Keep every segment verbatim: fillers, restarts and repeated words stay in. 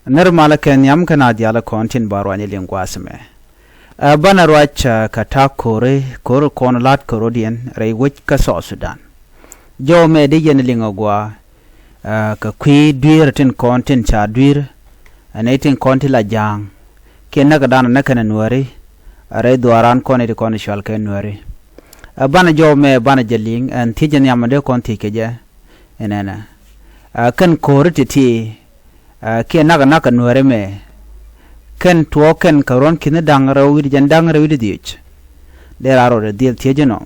Nɛr malä kɛ nhiam kä na diaal kɔn tin ba ruany liŋ gua̱a̱th mɛ. Ɛ banɛ ruac, ɛ, kɛ ta̱a̱ ko̱ri, ko̱ri kɔn la̱t ko̱rodiɛn rɛy wec kä South Sudan. Jɔw mɛ di yɛn liŋ a gua̱a̱, ɛ, kɛ kui̱ dui̱r tin kɔn tin ca dui̱r, ɛ, nɛy tin kɔn ti la ja̱a̱ŋ. Kiɛ näk dan näk kɛn nuääri, ɛ, rɛy dhuaaran kɔn ti kɔn cual kɛ nuääri. Ɛ banɛ jɔw mɛ banɛ jɛ liŋ, ɛn thiec nhiam dee kɔn thiec kɛ jɛ. Ɛnɛnɛ. Ɛ, kɛn ko̱ri ti̱ti̱, ɛ, kiɛ nak nak kɛ nuääri mɛ. Kɛn tuɔɔk kɛn kɛ ruɔ̱n ki̱ni da̱ŋ rɛw wi̱cdɛ jiɛn da̱ŋ rɛw wi̱cdɛ dhieec. Dee raar rɔ dee dhiel thiec inɔ.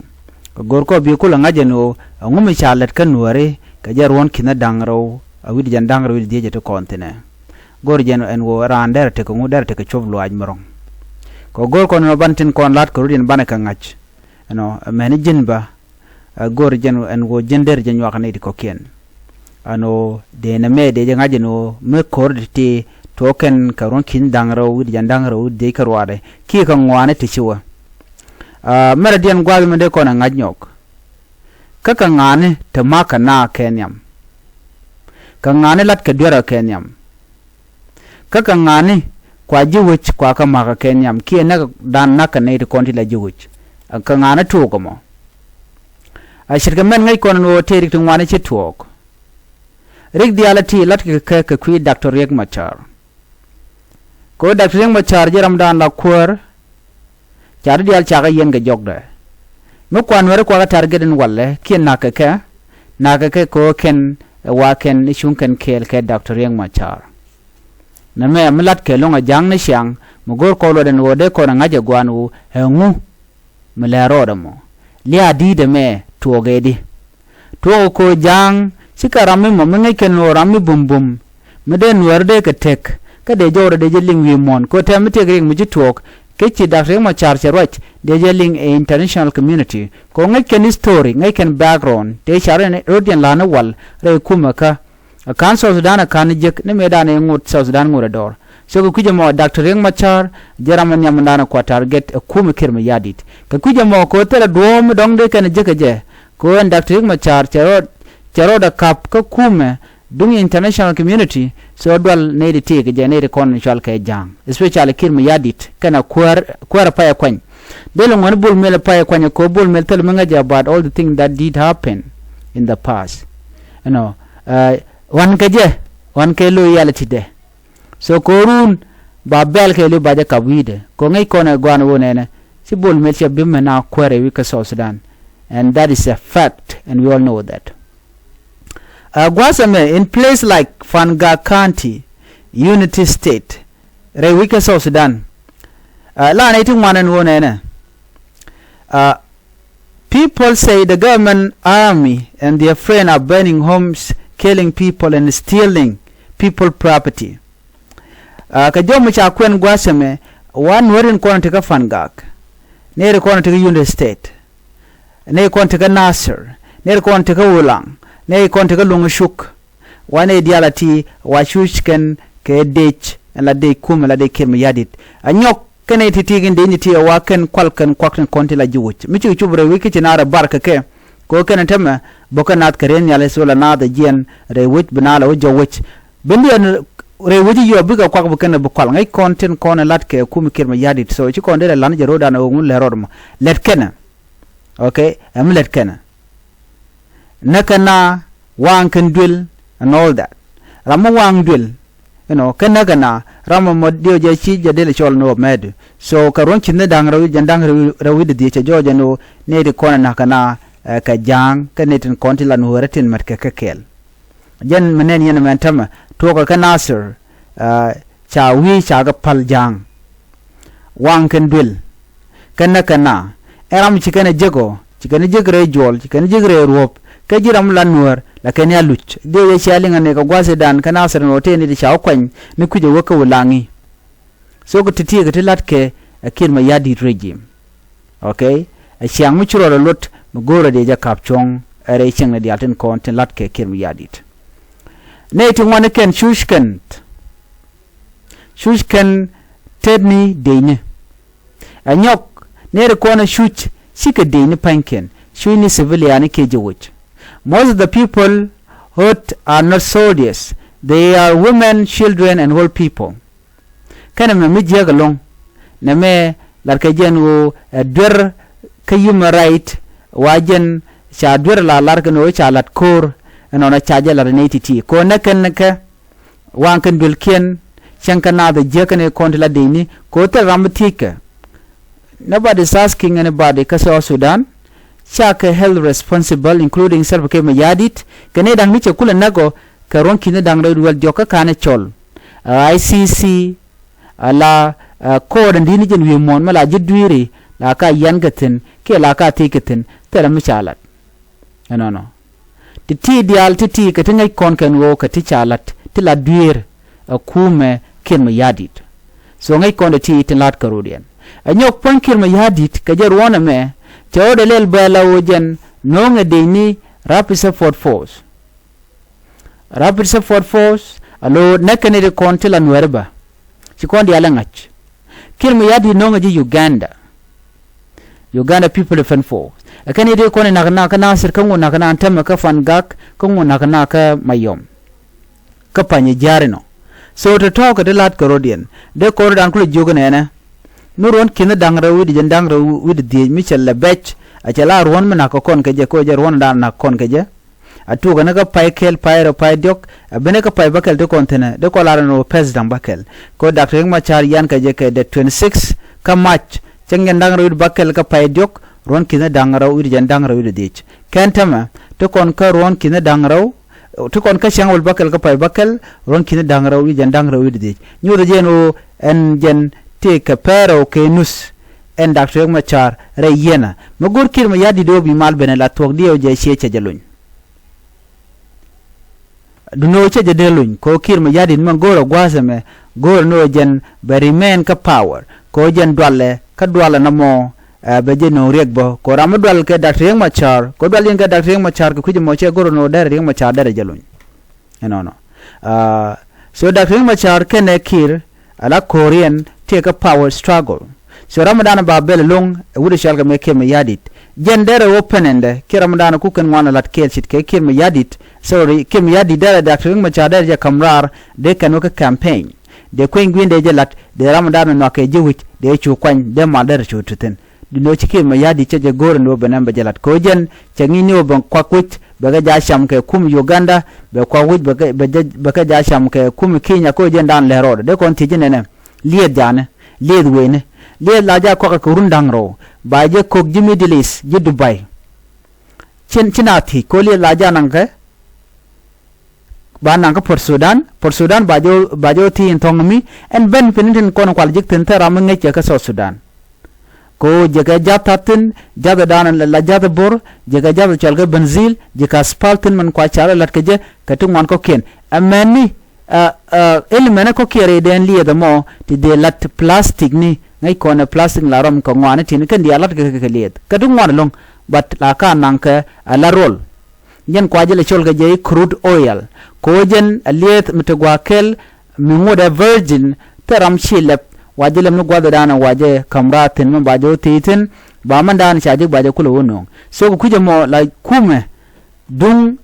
Kɛ go̱r kɔ bi kulɛ ŋa̱c ɛn ɣöö ɛŋu mi ca lät kä nuääri kɛ jɛ ruɔ̱n ki̱ni da̱ŋ rɛw a wi̱cdɛ jiɛn da̱ŋ rɛw wi̱cdɛ dhieec ti kɔn thi̱nɛ. Go̱r jɛn ɛn ɣöö raan derɛ tekɛ ŋu derɛ tekɛ cuɔp luaac mi rɔ̱ŋ. Kɛ go̱r kɔn inɔ ban tin kɔn la̱t kɛ rut in banɛ kɛ ŋa̱c. Ɛnɔ, mɛni ji̱n bä, ɛ, go̱r jɛn ɛn ɣöö ji̱n der jɛ nyuak nɛy ti kɔ̱kiɛn. Ɛn ɣöö dee nɛ mɛ dee jɛ ŋa̱c ɛn ɣöö mi ko̱r ti̱ti̱ tuɔɔk kɛn kɛ ruɔ̱n ki̱n da̱ŋ rɛw wi̱cdɛ jiɛn da̱ŋ rɛw wi̱cdɛ dhieec kä ruaadɛ kiɛ kɛ ŋuani ti ci wä. Ɛ, mɛrɛ diɛn gua̱a̱th mɛ dee kɔn ɛ ŋa̱c nyɔk. Kä kɛ ŋa̱ni te ma̱a̱k kɛ naath kɛ nhiam. Kɛ ŋa̱ni la̱t kɛ duerɛ kɛ nhiam. Kä kɛ ŋa̱ni kua ji̱ wec kua kä ma̱a̱k kɛ nhiam kiɛ näk dan näk kɛ nɛy ti kɔn ti la ji̱ wec. Kɛ ŋa̱ni tuɔɔk ɛmɔ. A ce̱tkɛ mɛn ŋäc kɔn ɛn ɣöö tëë rik ti ŋuani ci tuɔɔk. Rik diaal ɛ ti la̱tkɛ kɛ kɛ kui̱ Doctor Riek Machar. Kɛ ɣöö Doctor Riek Machar ji̱ ramdan la kuäär. Ca ti diaal cakɛ yɛn kɛ jɔkdɛ. Mi kuan nuääri kuakä target in walɛ kiɛ na̱k kɛ kɛ, na̱k kɛ kɛ kɛ ɣöö kɛn ɛ wa kɛn i̱ cuŋ kɛn kɛɛl kɛ Doctor Riek Machar. Nɛmɛ mi la̱tkɛ lo̱ŋ a ja̱a̱ŋ ni ciaŋ mi go̱o̱r kɔn luɔt ɛn ɣöö dee kɔn ɛ ŋa̱c ɛ gua̱a̱n ɣöö ɛŋu mi lɛ rɔɔdɛ mɔ. Lia̱a̱ di̱i̱t ɛmɛ tuɔɔk ɛ di. Tuɔɔk ɛ ko̱ ja̱a̱ŋ cikɛ ram mi mɔ mi ŋäc kɛn ɣöö ram mi bumbum. Mi dee nuäär dee kɛ tek kä dee jɔwdɛ dee jɛ liŋ wi̱i̱ muɔ̱ɔ̱n ko̱ tɛm mi tëëk riɛk mi ci tuɔɔk. Kä ci Doctor Riek Machar cɛ ruac dee jɛ liŋ ɛ international community. Ko̱ ŋäc kɛn history ŋäc kɛn background tëë ca rot yɛn la̱a̱n i̱ wal rɛy kumɛ kä. Ɛ ka̱n South Sudan ɛ ka̱n jek ni mëëdan ɛ ŋot South Sudan ŋot ɛ dɔɔr. So kɛ kui̱c ɛmɔ Doctor Riek Machar jɛ ram ɛ nhiamdan ɛ kua target ɛ kumɛ Kiir Mayardit. Kɛ kui̱c ɛmɔ kɛ ɣöö thilɛ duɔ̱ɔ̱m mi dɔ̱ŋ dee kɛn jek ɛ jɛ. Kɛ ɣöö ɛn Doctor Riek Machar cɛ rɔɔd, cɛ rɔɔd ɛ ka̱p kä kumɛ duŋ international community. So dual nɛy ti tëëk ɛ jɛ nɛy ti kɔn cual kɛ ja̱a̱ŋ. Especially Kiir Mayardit kɛnɛ kuäär, kuäär ɛ pay ɛ kuany. Dee lɛ ŋuɛ̈ni Bol Mel ɛ pay ɛ kuany ɛ kɛ ɣöö Bol Mel thilɛ mi ŋäc ɛ about all the thing that did happen in the past. You know, ɛ, ɣɔ̱a̱n kɛ jɛ, ɣɔ̱a̱n kɛ loyalty dɛ. So ko̱run ba bɛl kɛ li ba jɛ kap wi̱i̱dɛ. Ko̱ ŋäc kɔn ɛ gua̱a̱n ɣöö nɛnɛ ci Bol Mel cɛ bi mɛ na kuäär ɛ wi̱i̱ kä South Sudan. And that is a fact and we all know that. Ɛ, gua̱a̱th ɛmɛ in place like Fangak County, Unity State, rɛy wi̱i̱ kä South Sudan. Ɛ, la nɛy ti ŋuan ɛn ɣöö nɛnɛ. Ɛ, people say the government army and their friend are burning homes, killing people and stealing people property. Ɛ, kɛ jɔw mi ca kuɛn gua̱a̱th ɛmɛ, wa nuääri in kɔn ti kä Fangak. Nɛy ti kɔn ti kä Unity State. Nɛy kɔn ti kä Nasir. Nɛy ti kɔn ti kä Ulaŋ. Nɛy kɔn ti kä Luŋ Cuk. Wa nɛy diaal a ti wa cuc kɛn kɛ dec ɛn la dec kum ɛn la dec Kiir Mayardit. A nyɔk kɛn nɛy ti ti kɛn dec ni ti ɛ wa kɛn kual kɛn kuak tin kɔn ti la ji̱ wec. Mi cikɛ cup rɛy wec kä ci naar ɛ bar kɛ kɛ. Kɛ ɣöö kɛn ɛ tämɛ bä kɛ naath kɛ riɛn nhial ɛ thol ɛ naath ɛ jiɛn rɛy wec bi naar lɛ wä jɔw wec. Bi ni ɛn rɛy wec i̱ yɔp bikɛ kuak bi kɛn ɛ bi kual ŋäc kɔn tin kɔn ɛ la̱t kɛ kum Kiir Mayardit. So ci kɔn derɛ la̱n jɛ ro̱o̱dan ɛ ɣöö ŋun lɛ rɔɔd ɛmɔ. Lɛt kɛnɛ. Okay, ɛm lɛt kɛnɛ. Näk kɛ na waŋ kɛn duël and all that. Ram mi waŋ duël, you know, kɛ näk kɛ na ram mi mɔ diɛw jɛ ci jɛ dil cɔl ni wä mɛt. So kɛ ruɔ̱n ci ni da̱ŋ rɛw jɛn da̱ŋ rɛw wi̱cdɛ dhieec cɛ jɔɔc ɛn ɣöö nɛy ti kɔn ɛ näk kɛ na, ɛ, kɛ ja̱a̱ŋ kɛ nɛy tin kɔn ti la nuɔ̱ɔ̱rä tin mät kɛ kɛ kɛɛl. Jɛn mi nɛn yɛn ɛmɛn tämɛ tuɔɔkɛ kä Nasir, ɛ, ca wi̱i̱ ca kɛ päl ja̱a̱ŋ. Waŋ kɛn duël. Kɛn nɛ kɛn na. Ɛn ram ci kɛn ɛ jek ɔ, ci kɛn ɛ jek rɛy juɔl, ci kɛn ɛ jek rɛy ruɔ̱p. Kɛ ji̱ ram la nuäär la kɛn ɛ aluc. Dhieec ɛ cia liŋ ɛ ni kɛ gua̱th idan kä Nasir ni ɣöö tëë ni ti ca wä kuany ni kui̱c ɛ wä kä Ulaŋi. So kɛ ti̱ti̱ kɛ ti la̱t kɛ ɛ Kiir Mayardit regime. Okay. Ɛ ciaŋ mi ci rɔɔdɛ luɔt mi go̱o̱rɛ dee jɛ ka̱p cuɔ̱ŋ ɛ rɛy cieŋni diaal tin kɔn tin la̱t kɛ Kiir Mayardit. Nɛy ti ŋuani kɛn cuc kɛn. Cuc kɛn tetni decni. Ɛ nyɔk nɛy ti kɔn ɛ cuc cikɛ decni pa̱nykiɛn. Cucni civilian kiɛ ji̱ wec. Most of the people hurt are not soldiers. They are women, children and old people. Kɛnɛ mɛ mi jiäk ɛlɔ̱ŋ. Nɛmɛ latkɛ jɛn ɣöö ɛ duer kä human right wa jɛn ca duer la lar kɛn ɣöö ca lat ko̱o̱r. Ɛnɔnɔ ca jɛ lat ɛ nɛy ti̱ti̱ kɛ ɣöö nɛ kɛn kɛ waŋ kɛn duëlkiɛn cäŋ kɛ naath ɛ jiäk kɛn ɛ kɔn ti la decni kɛ ɣöö thil ram mi thiec kɛ. Nobody is asking anybody kä South Sudan. Cakɛ held responsible, including Salva Kiir Mayardit kɛ nɛy da̱ŋ ni cɛ kulɛ näk ɔ kɛ ruɔ̱n ki̱n ni da̱ŋ rɛw duel diɔ̱k kä ka̱n ɛ cɔl. Ɛ I C C, ala, ɛ, court in di̱t ni jɛn wi̱i̱ muɔ̱ɔ̱n mi la ji̱ dui̱ri la ka yian kɛ thi̱n kiɛ la ka thiec kɛ thi̱n. Thil ram mi ca lat. Ɛnɔnɔ. Ti̱ti̱ diaal ti̱ti̱ kɛ ti ŋäc kɔn kɛn ɣöö kɛ ti ca la̱t ti la dueer ɛ kumɛ Kiir Mayardit. So ŋäc kɔn ti̱ti̱ tin la̱t kɛ rɔ̱diɛn. Ɛ nyɔk puɔ̱ny Kiir Mayardit kɛ jɛ ruɔ̱n ɛmɛ cɛ ɣöö dee lɛl bɛ la ɣöö jɛn no̱o̱ŋɛ decni Rapid Support Force. Rapid Support Force a lo̱o̱ näk kɛn ti kɔn ti la Nuɛɛri bä. Ci kɔn diaal ɛ ŋa̱c. Kiir Mayardit no̱o̱ŋɛ ji̱ Uganda. Uganda People Defense Force. Ɛ kɛn i̱ ti kɔn i̱ nak na kä Nasir kä ŋun nak na tämɛ kä Fangak kä ŋun nak na kä Mayom. Kä Panyijiar inɔ. So tɔ̱tɔ̱ kɛ ti la̱t kɛ rɔ̱diɛn dee kɔn rɔ̱dan kulɛ jiök inɛnɛ. Mi ruɔ̱n ki̱n da̱ŋ rɛw wi̱cdɛ jɛn da̱ŋ rɛw wi̱cdɛ dhiec mi cɛ lɛ bɛc. A cɛ la ruɔ̱n mi nak kɛ kɔn kɛ jɛ kɛ jɛ ruɔ̱n dan nak kɔn kɛ jɛ. A tuɔɔk ɛn kä pay kɛl pay rɛw pay diɔ̱k a ben kä pay bäkɛl ti kɔn thi̱nɛ dee kɔn lar ɛn ɣöö pɛs da̱ŋ bäkɛl. Kɛ ɣöö Dak Riek Machar yian kɛ jɛ kɛ dee twenty six kä March cäŋ jɛn da̱ŋ rɛw wi̱cdɛ bäkɛl kä pay diɔ̱k ruɔ̱n ki̱n da̱ŋ rɛw wi̱cdɛ jɛn da̱ŋ rɛw wi̱cdɛ dhiec. Kɛn tämɛ ti kɔn kä ruɔ̱n ki̱n da̱ŋ rɛw ti kɔn kä cäŋ wäl bäkɛl kä pay bäkɛl ruɔ̱n ki̱n da̱ŋ rɛw wi̱cdɛ jɛn da̱ŋ rɛw wi̱cdɛ dhiec nyuuth jɛn ɣöö ɛn jɛn tëë kɛ pɛrɛw kɛ nuth. Ɛn Dak Riek Machar rɛy yieenä mi go̱r Kiir Mayardit ɣöö bi mal benɛ la thuɔ̱k diɛw jɛ ciɛ cɛ jɛ lony. Duno cɛ jɛ dee lony kɛ ɣöö Kiir Mayardit mɛ go̱o̱rɛ gua̱a̱th ɛmɛ go̱o̱rɛ ni ɣöö jɛn bɛ remain kä power kɛ ɣöö jɛn dualɛ kä dualɛ nɔmɔ. Ɛ bɛ jɛ no̱o̱ŋ riɛk bä kɛ ɣöö ram mi dual kɛ Dak Riek Machar kɛ ɣöö dual yɛn kɛ Dak Riek Machar kɛ kui̱c ɛmɔ cɛ go̱o̱rɛ ni ɣöö derɛ Riek Machar derɛ jɛ lony. Ɛnɔnɔ. Ɛ so Dak Riek Machar kɛnɛ Kiir ala ko̱o̱riɛn tëë kä power struggle. So ram mi da̱a̱n ba bɛl lo̱ŋ ɛ wut ɛ cɔal kɛ mɛ Kiir Mayardit. Jɛn derɛ wä pɛnɛndɛ kiɛ ram mi da̱a̱n ku kɛn ŋuan ɛ lat kɛɛl cit kɛ Kiir Mayardit. Sorry Kiir Mayardit derɛ Dak Riek Machar derɛ jɛ ka̱m raar dee kɛn wä kä campaign. Dee kueny gui̱n dee jɛ lat dee ram mi da̱a̱n nuak kɛ ji̱ wi̱c dee cu kuany dee mal derɛ cu tuthin. Duno ci Kiir Mayardit cɛ jɛ go̱o̱r ɛn wä ben ɛn bɛ jɛ lat kɛ wä jɛn cɛ ŋi̱i̱c ni wä ben kuak wi̱c bɛ kɛ ja̱ cam kɛ kum Uganda bɛ kuak wi̱c bɛ kɛ bɛ jɛ bɛ kɛ ja̱ cam kɛ kum Kenya kɛ wä jɛn da̱a̱n lɛr rɔɔdɛ dee kɔn thiec jɛn ɛnɛ. Lieth janɛ lieth weenɛ lieth la ja̱ kuak kɛ run da̱ŋ rɔw ba jɛ kok ji̱ Middle East ji̱ Dubai. Cin cin a thiec kɛ wä lieth la ja̱ naŋ kɛ ba naŋ kä Port Sudan Port Sudan ba jɛ ba jɛ wä thiec in thɔ̱ŋ mi ɛn ben pin in tin kɔn kual ji̱k thi̱n thɛr ram mi ŋäc kɛ kä South Sudan. Kɛ ɣöö jɛ kɛ ja̱th tha̱th thi̱n ja̱th dan la ja̱th bo̱r jɛ kɛ ja̱th cɔal kɛ benzil jɛ kɛ aspal thi̱n mɛn kua car ɛ la̱t kɛ jɛ kɛ ti ŋuan kɔ̱kiɛn. Ɛmɛni ɛ ɛ element kɔ̱kiɛn rɛydɛn liɛth ɛmɔ ti dee la̱t plastic ni ŋäc kɔn ɛ plastic la rɔm kɛ ŋuani ti̱n kɛn diaal la̱t kɛ kɛ liɛth kɛ ti ŋuan ɛlɔ̱ŋ. But la ka naŋ kɛ ɛ la rol. Jɛn kua jɛ lɛ cɔl kɛ jɛ i̱ crude oil kɛ ɣöö jɛn ɛ liɛth mi ti gua̱a̱ kɛl mi ŋot ɛ virgin. Thil ram ci lɛp wa jɛ lɛp ni gua̱thdan wa jɛ ka̱m raar thi̱n mi ba jɛ wä thiec thi̱n. Ba mɛn da̱a̱n ca jek ba jɛ kulɛ wä nööŋ so kɛ kui̱c ɛmɔ la kumɛ. Duŋ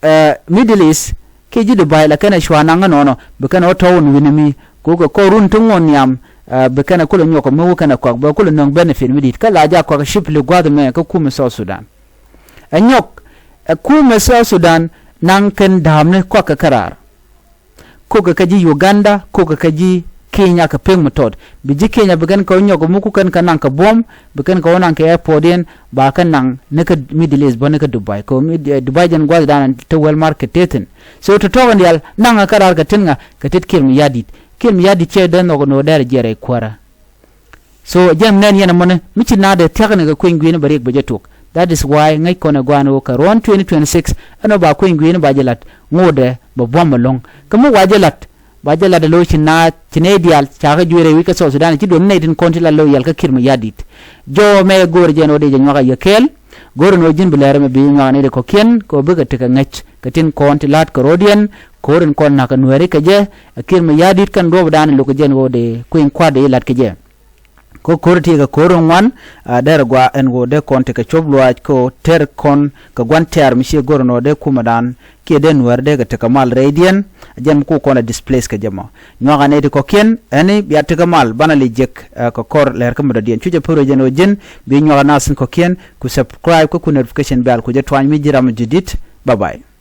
ɛ Middle East kiɛ ji̱ Dubai la kɛn ɛ cua naŋ kä nɔnɔ bi kɛn ɛ wä tɔ̱w ni wi̱ni mi. Kɛ wä kɛ kɔr run ti ŋuɔ̱n nhiam ɛ bi kɛn ɛ kulɛ nyuɔk mi wä kɛn ɛ kɔak bɛ kulɛ nööŋ benefit mi di̱t kä la jɛ a kɔak ɛ cipli gua̱th ɛmɛ kä kumɛ South Sudan. Ɛ nyɔk ɛ kumɛ South Sudan naŋ kɛn da̱a̱pni kɔakɛ kä raar. Kokɛ kä ji̱ Uganda kokɛ kä ji̱ Kenya kɛ pek mi tɔt bi ji̱ Kenya bi kɛn kɛ wä nyɔk mi ku kɛn kɛ naŋ kɛ buɔ̱m bi kɛn kɛ wä naŋ kɛ airport yɛn ba kɛ naŋ ni kä Middle East bä ni kä Dubai kɛ wä Dubai jɛn gua̱thdan te well market te thi̱n. So tɔ̱tɔ̱ kɛn diaal naŋ kä raar kɛ tin ŋa kɛ tet Kiir Mayardit. Kiir Mayardit cɛ dee nhɔk ni wä dɛr jiɛɛr ɛ kuäärä. So jɛn ŋɛn yɛn ɛmɔni mi ci naat dee thia̱kni kɛ kueny gui̱i̱ni bɛ riɛk bɛ jɛ tok. That is why ŋäc kɔn ɛ gua̱a̱n ɣöö kɛ ruɔ̱n twenty twenty six ɛn ɣöö ba kueny gui̱i̱ni ba jɛ la̱t ŋotdɛ bɛ buɔ̱m ɛlɔ̱ŋ. Kä mi wa jɛ la̱t ba jɛ la̱t ɛ lo̱ ci naat ci nɛy diaal ca kä juëër ɛ wi̱c kä South Sudan ci duɔ̱n nɛy tin kɔn ti la lo̱ yɛl kä Kiir Mayardit. Jɔw mɛ go̱o̱r jɛn ɣöö dee jɛ nyuak a yɛ kɛɛl. Go̱o̱r ɛn ɣöö ji̱n bi lɛr ɛmɛ bi nyuak nɛy ti kɔ̱kiɛn kɛ ɣöö bikɛ tekɛ ŋäc kɛ tin kɔn ti la̱t kɛ ro̱diɛn. Ko̱o̱r in kɔn na̱k kɛ Nuɛɛri kɛ jɛ ɛ Kiir Mayardit kɛn duɔ̱ɔ̱pdan in lo̱k kɛ jɛn ɣöö dee kueny kua̱r dee la̱t kɛ jɛ. Kä ko̱r ti kɛ ko̱r ŋuan, a, derɛ gua ɛn ɣöö dee kɔn tekɛ cuɔp luaac kä ɣöö ter kɔn kɛ gua̱n tɛ̈r mi ciɛ go̱r ɛn ɣöö dee kumɛdan kiɛ dee nuäär dee kɛ tekɛ mal rɛydiɛn. Jɛn mi ku kɔn ɛ displace kɛ jɛ mɔ. Nyuakä nɛy ti kɔ̱kiɛn ɛn i̱ bia tekɛ mal banɛ li jek, ɛ, kɛ kɔr lɛr kä mi dɔ̱diɛn. Cu jɛ pär ɛ jɛn ɣöö ji̱n bi nyuakä nath in kɔ̱kiɛn ku subscribe kä ku notification bell ku jɛ tuany mi ji̱ ram mi ji̱ di̱t. Bye bye.